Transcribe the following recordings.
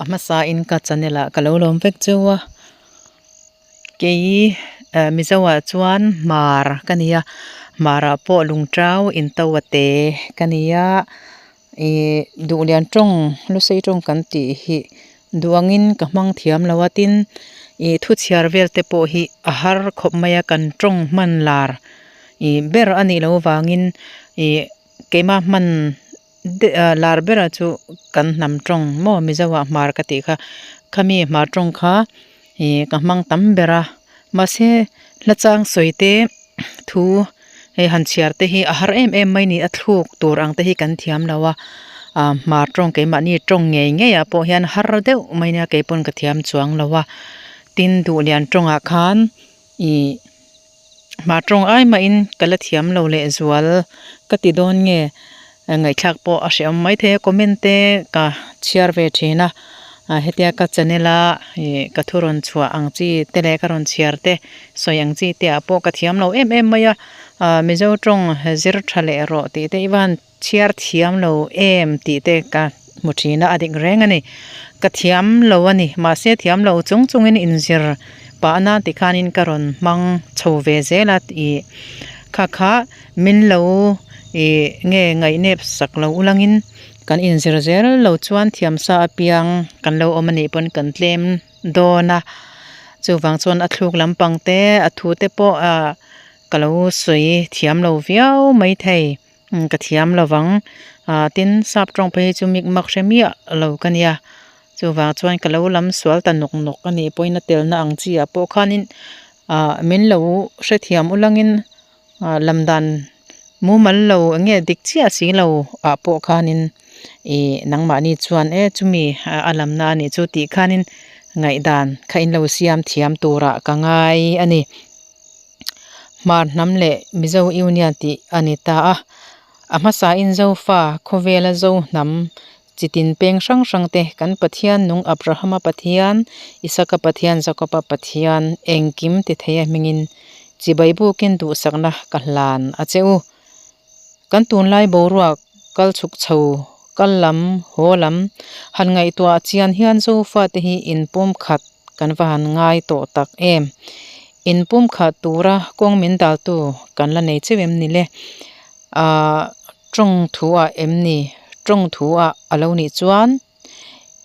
hmasa in ka channel ah ka lo lawm vek cheu a kei eh mizo ah chuan hmar ka ni a hmar ah pawh lungtau in to a te ka ni a ih duhlian tawng lusei tawng kan tih hi duangin ka hmang thiam lo a tin ih thu chhiar vel te pawh hi a har khawp mai a kan tawng hman lar ih ber a nih loh avangin ih keimah hman lar berah chu kan hnam tawng maw mizo ah hmar ka tih kha khami hmar tawng kha ih ka hmang tam ber a mahse hla chang sawi te thu hei han chhiar te hi a har em em mai ni a thluk tur ang te hi kan thiam lo a ah hmar tawng keimahni tawng ngei ngei ah pawh hian har deuh mai nia keipawn ka thiam chuang lo a tin duhlian tawngah khan ih hmar tawng ai mahin ka la thiam lo leh zual ka ti dawn nge ngaihthlak pawh a hrehawm maithei a comment te ka chhiar ve thin a ah hetia ka channel a ih ka thu rawn chhuah ang chi te leh ka rawn chhiar te sawi ang chi te ah pawh ka thiam lo em em mai a ah mizo tawng zir tha leh rawh tih te i van chhiar thiam lo em tih te ka hmu thin a a dik reng a ni ka thiam lo a ni mahse thiam lo chung chungin inzir pah nan tikhanin ka rawn hmang chho ve zel a ih kha kha min lo ih nge ngaihnep sak lo ulangin kan inzir zel lo chuan thiamsa apiang kan lo awm a nih pawn kan tlem dawn a chuvang chuan a thluk lampang te a thu te pawh ah ka lo sawi thiam lo viau maithei. Ka thiam lo vang ah tin sap tawng phei hi chu mik mak hre miah lo ka nia chuvang chuan ka lo lam sual ta nawk nawk a nih pawhin a telna ang chi ah pawh khanin ah min lo hrethiam ulangin ah lam dan mumal lo eng nge dik chiah si lo ah pawh khanin ih nangmahni chuan e chumi a lamna a nih chu tih khanin ngaihdan kha in lo siam thiam turah ka ngai a ni. Hmar hnam leh Mizo Union tih a ni ta a. A hmasain Zofa, khawvela Zo hnam chitin peng hrang hrang te kan Pathian nung Abrahama Pathian, Isaka Pathian, Jakoba Pathian engkim ti thei a hmingin chibai bukin duhsakna ka hlan a che u. Kan tunlai boruak kal chhuk chho, kal lam, haw lam han ngaihtuah chian hian Zofa te hi inpum khat kan va han ngai tawh tak em? Inpum khat tura kawng min daltu kan la nei cheu em ni le? Aaa tawng thu ah em ni? Tawng thu ah a lo nih chuan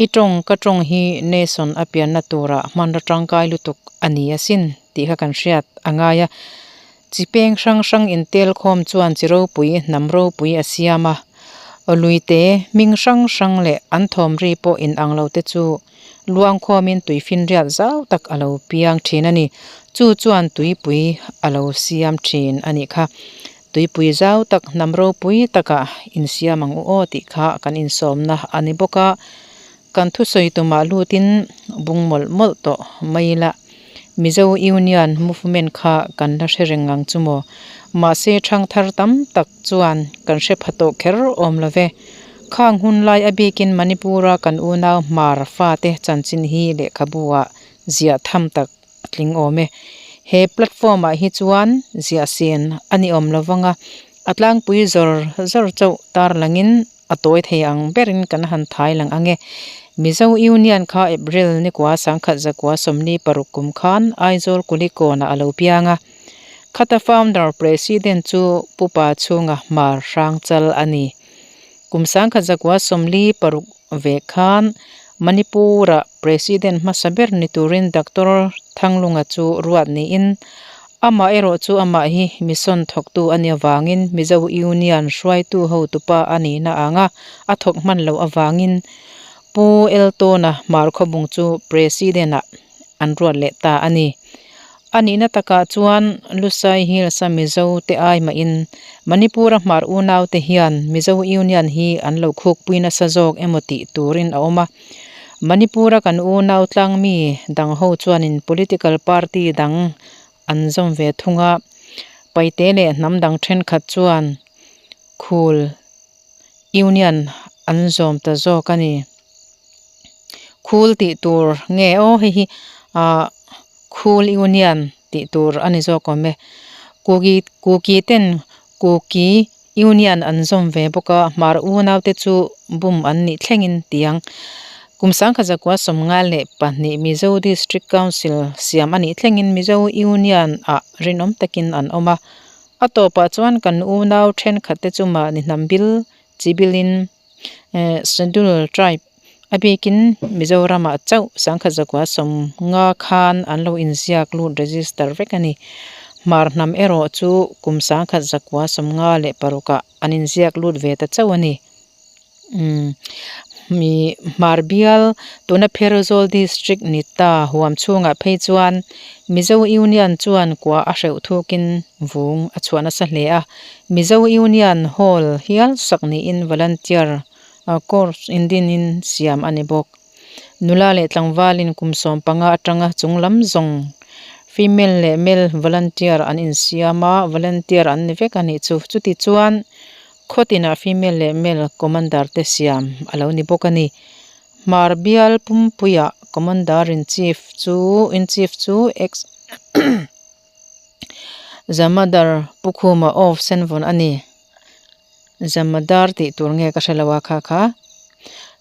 i tawng ka tawng hi nation a pianna tura hmanraw tangkai lutuk a ni asin tih kha kan hriat a ngai a. Chi peng hrang hrang intel khawm chuan chi ropui hnam ropui a siam a. Awluite hming hrang hrang leh an thawmri pawh inang lo te chu Luangkhawmin tuifinriat zau tak a lo piang thin a ni. Chu chuan tuipui a lo siam thin a nih kha. Tuipui zau tak hnam ropui takah insiam ang u aw tih kha kan insawmna a ni bawk a. Kan thusawi tumah lutin bung mawlh mawlh tawh mai ila. Mizo Union Movement kha kan la hre reng ang chu maw? Mahse thangthar tam tak chuan kan hre pha tawh kher awm lo ve. Khang hun lai a bikin Manipur-a kan unau hmar fate chanchin hi lehkhabu ah ziah tham tak a tling awm e. He platform ah hi chuan ziah sen a ni awm lo vang a, a tlangpui zawr zawr chauh tarlangin a tawi thei ang berin kan han thai lang ang e. Mizo Union kha April nikua sangkhat zakua 46 kum khan Aizawl Kulikawnah a lo piang a. Khata founder President chu Pu Pa chhunga Hmar Hrangchal a ni. Kum 1946 ve khan Manipur-a President hmasa ber ni turin Doctor Thanglunga chu ruat niin amah erawh chu amah hi mission thawktu a nih avangin Mizo Union hruaitu hotupa a nihna anga a thawk hman loh avangin Pu Eltona Hmarkhawbung chu President-ah an ruat leh ta a ni. A nihna takah chuan Lusai Hills-a Mizo te ai mahin Manipur-a hmar unau te hian Mizo Union hi an lo khukpui nasa zawk emaw tih turin a awm a. Manipur-a kan unau tlangmi dang ho chuanin political party dang an zawm ve thung a, Paite leh hnam dang thenkhat chuan khul Union an zawm ta zawk a ni. Khul tih tur nge aw hei hi ah khul Union tih tur a ni zawk awm e. Kuki kuki ten kuki Union an zawm ve bawk a hmar unau te chu bum an nih thlengin tiang. Kum 1992 Mizo District Council siam a nih thlengin Mizo Union ah rinawm takin an awm a. A tawpah chuan kan unau thenkhatte chu mahni hnam bil chi bilin Schedule Tribe a bikin Mizoramah chauh 1950 khan an lo inziak lut register vek a ni. Hmar hnam erawh chu kum 1956 ah an inziak lut ve ta chauh a ni. Mi Hmar bial tuna Pherzawl District ni ta huam chhungah phei chuan Mizo Union chuan kua a hreuh thukin vung a chhuah nasa hle a. Mizo Union Hall hial sak niin Volunteer Corps indinin siam a ni bawk. Nula leh tlangvalin kum 15 atanga chung lam zawng female leh male volunteer an insiam a, volunteer an ni vek a nih chu. Chuti chuan khaw tinah female leh male commander te siam a lo ni bawk a ni. Hmar bial pumpuiah commander in chief chu in chief chu ex Jamadar Pu Khuma of Senvawn a ni. Jamadar tih tur nge ka hre lo a kha kha.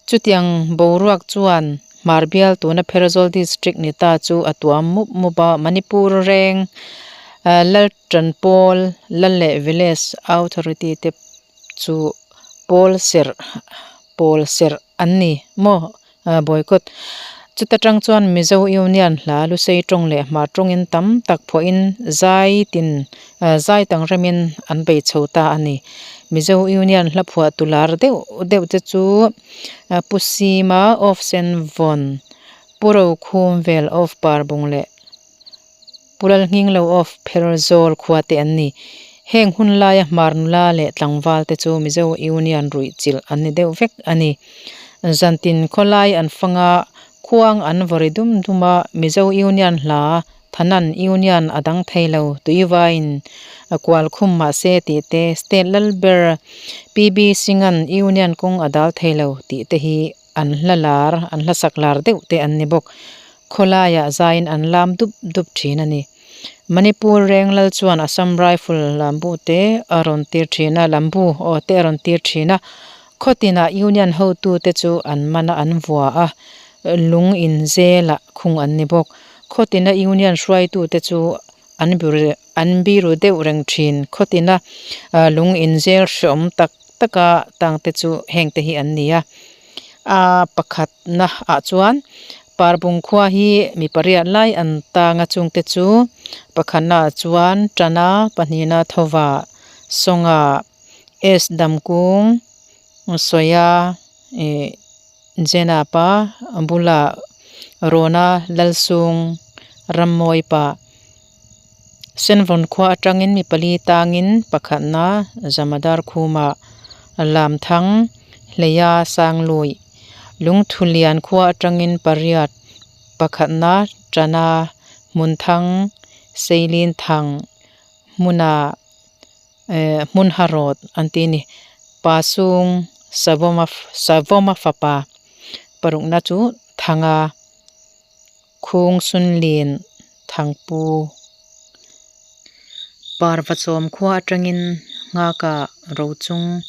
Chutiang boruak chuan Hmar bial tuna Pherzawl District ni ta chu a tuam mup mup a, Manipur reng Laltanpawl Lal leh Village Authority te chu pawl serh pawl serh an ni maw? Boycott. Chuta tang chuan Mizo Union hla Lusei tawng leh Hmar tawngin tam tak phuahin zai tin zai tang remin an bei chho ta a ni. Mizo Union hla phuah tu lar deuh deuh te chu Pu Sima of Senvawn, Pu Rokhum vel of Parbung leh Pu Lalnghinglo of Pherzawl khua te an ni. Heng hun laia Hmar nula leh tlangval te chu Mizo Union ruih chilh an ni deuh vek a ni. Zantin khawlai an fang a, khuang an vaw ri dum dum a, Mizo Union hla Thanan Union a dang thei lo, tuivaiin a kual khum mahse tih te, State Lalber PB Singh-a'n Union kawng a dal thei lo tih te hi An hla lar, an hla sak lar deuh te an ni bawk. Khawlaiah zaiin an lam dup dup thin a ni. Manipur reng lal chuan Assam Rifle lambu te a rawn tir thin a, lambu aw te a rawn tir thin a. Khaw tinah Union hotu te chu an man a, an vua a, lung in zelah khung an ni bawk. Khaw tina Union hruaitu te chu an biru an biru deuh reng thin. Khaw tina lung in zel hreawm tak taka tang te chu heng te hi an ni a. A pakhatna ah chuan Parbung khua hi mi pariat lai an tang a chung te chu pakhatna ah chuan Tana pahnihna Thova Sawnga S Damkung Sawia ih Jena pa bula Rona Lalsung Rammawi pa. Senvawn khua atangin mi pali tangin pakhatna Jamadar Khuma Lamthang Hleia Sangluih Lungthulian khua atangin pariat pakhatna Tana Hmunthang Seilinthang hmuna eh hmun harawt an ti a ni Pasung Savawma Savawma fapa parukna chu Thanga. Khung Sunlin Thangpu Parva chawm khua atangin Nghaka Rochung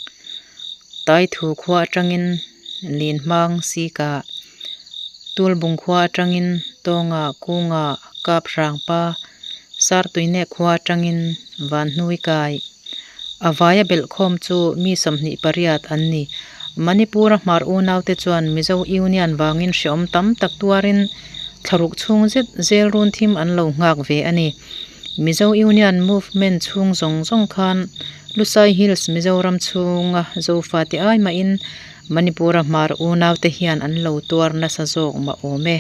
Taithu khua atangin Linhmang Sika Tulbung khua atangin Tawnga Kunga Kaprangpa Sartuinek khua atangin Vanhnuikai A vaia belhkhawm chu mi 28 an ni. Manipur-a Hmar unaute chuan Mizo Union vangin hreawm tam tak tuarin thlaruk chhung zet zel run thim an lo nghak ve a ni. Mizo Union Movement chhung zawng zawng khan Lusai Hills Mizoram chhunga Zofate ai mahin Manipur-a Hmar unaute hian an lo tuar nasa zawk mah awm e.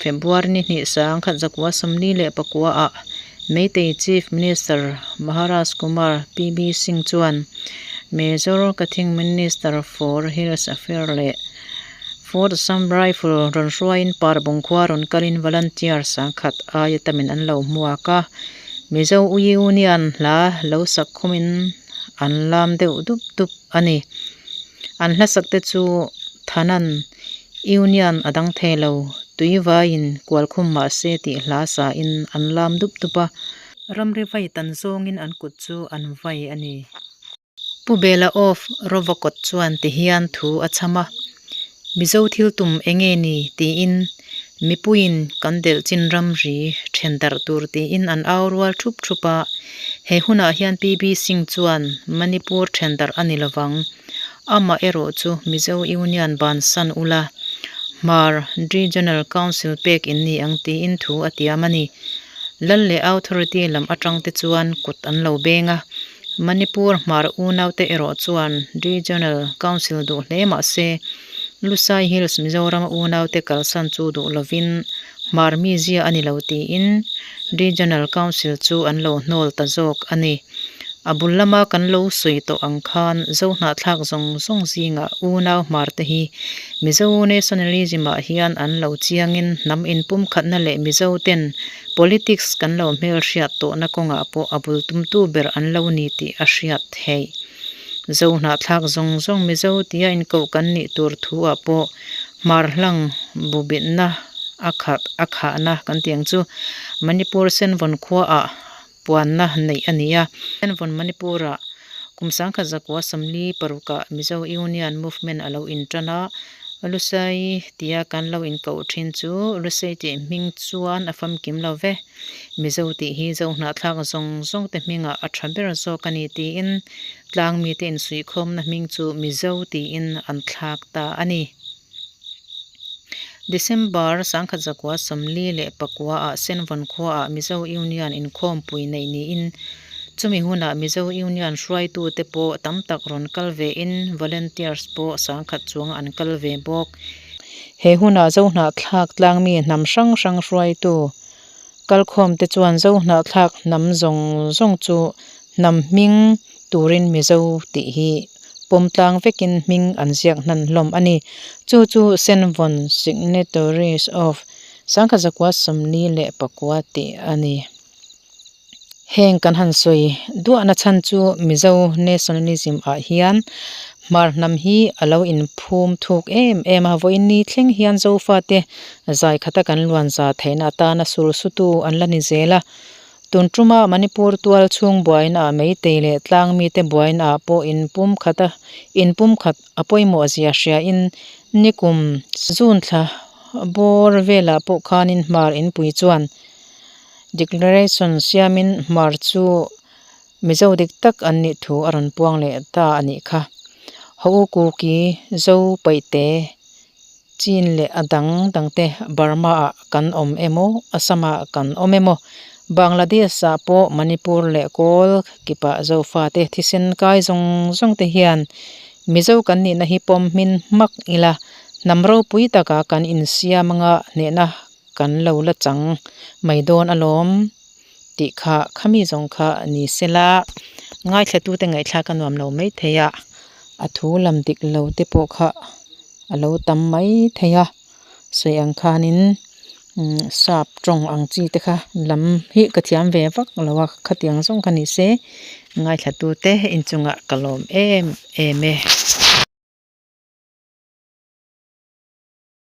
February ni hnih 1949 ah Meitei Chief Minister Maharaj Kumar PB Singh chuan Major Kathing Minister for Hills Affair leh Fourth Assam Rifle rawn hruaiin Parbung khua rawn kalin volunteer 10,000 aia tamin an lo hmuak a, Mizo Union hla lo sak khumin an lam deuh dup dup a ni. An hlasak te chu Thanan Union a dang thei lo, tui vaiin kual khum mah se tih hla sain an lam dup dup a. Ramri vai tan zawngin an kut chu an vai a ni. Pu Bela of Rovakawt chuan ti hian thu a chham a. Mizo thil tum enge ni tiin mipuiin kan delh chin ramri then darh tur tiin an au rual thup thup a. He hunah hian PB Singh chuan Manipur then darh a ni lovang. Amah erawh chu Mizo Union bansan ula Hmar Regional Council pek in ni ang tiin thu a tiam a ni. Lal leh Authority lam atang te chuan kut an lo beng a. Manipur Hmar unaute erawh chuan Regional Council duh hle mah se, Lusai Hills Mizoram unaute kalsan chu duh lovin Hmar mizia a ni lo tiin Regional Council chu an lo hnawl ta zawk a ni. A bul lama kan lo sawi tawh ang khan Zohnahthlak zawng zawng zingah unau Hmar te hi Mizo Nationalism ah hian an lo chiangin hnam inpumkhatna leh Mizo ten Politics kan lo hmelhriat tawhna kawngah pawh a bul tumtu ber an lo ni tih a hriat theih. Zohnahthlak zawng zawng Mizo tia inkoh kan nih tur thu ah pawh Hmar hlang bubitna a khat a khahna kan tih ang chu Manipur Senvawn khua ah puanna neih a ni a. Senvawn Manipur ah kum 1946 ah Mizo Union Movement a lo intan a, Lusai tia kan lo inkoh thin chu Lusai tih hming chuan a famkim lo ve. Mizo tih hi Zohnahthlak zawng zawng te hmingah a tha ber zawk a ni tiin tlang mite insuihkhawmna hming chu Mizo tiin an thlak ta a ni. December 1944 ah Senvawn khuaah Mizo Union inkhawmpui neih niin chumi hunah Mizo Union hruaitute pawh tam tak rawn kal vein volunteers pawh 10,000 chuang an kal ve bawk. He hunah Zohnahthlak tlangmi hnam hrang hrang hruaitu kalkhawmte chuan Zohnahthlak hnam zawng zawng chu hnam hming turin Mizo tih hi pawm tlang vekin hming an ziak hnan hlawm a ni. Chu chu Senvawn Signatories of 1949 tih a ni. Heng kan han sawi duahna chhan chu Mizo nationalism ah hian Hmar hnam hi a lo inphum thuk em em a, vawiin ni thleng hian Zofate zai khata kan luan za theihna atana sulsutu an la ni zel a. Tun tuma Manipur tual chhung buaina ah Meitei leh tlang mite buaina ah pawh inpum khat a inpum khat a pawimawh zia hriain nikum June thla bawr velah pawh khanin Hmar inpui chuan Declaration siamin Hmar chu Mizo dik tak an nih thu a rawn puang leh ta a nih kha. Ho u Kuki, Zo, Paihte, Chin leh a dang dangte Burma ah kan awm emaw, Assam ah kan awm emaw, Bangladesh ah pawh Manipur leh Kawl kipah Zofate thisen kai zawng zawng te hian Mizo kan nihna hi pawm hmin hmak ila hnam ropui taka kan insiam anga hnehna kan lo la chang mai dawn alawm tih kha khami zawng kha ni sela ngaithlatute ngaihthlak a nuam lo mai thei a a thu lam dik lo te pawh kha a lo tam mai thei a sawi ang khanin umm sap tawng ang chi te kha lam hi ka thiam ve vak lo a khatiang zawng kha ni se ngaithlatute inchungah ka lawm em em e.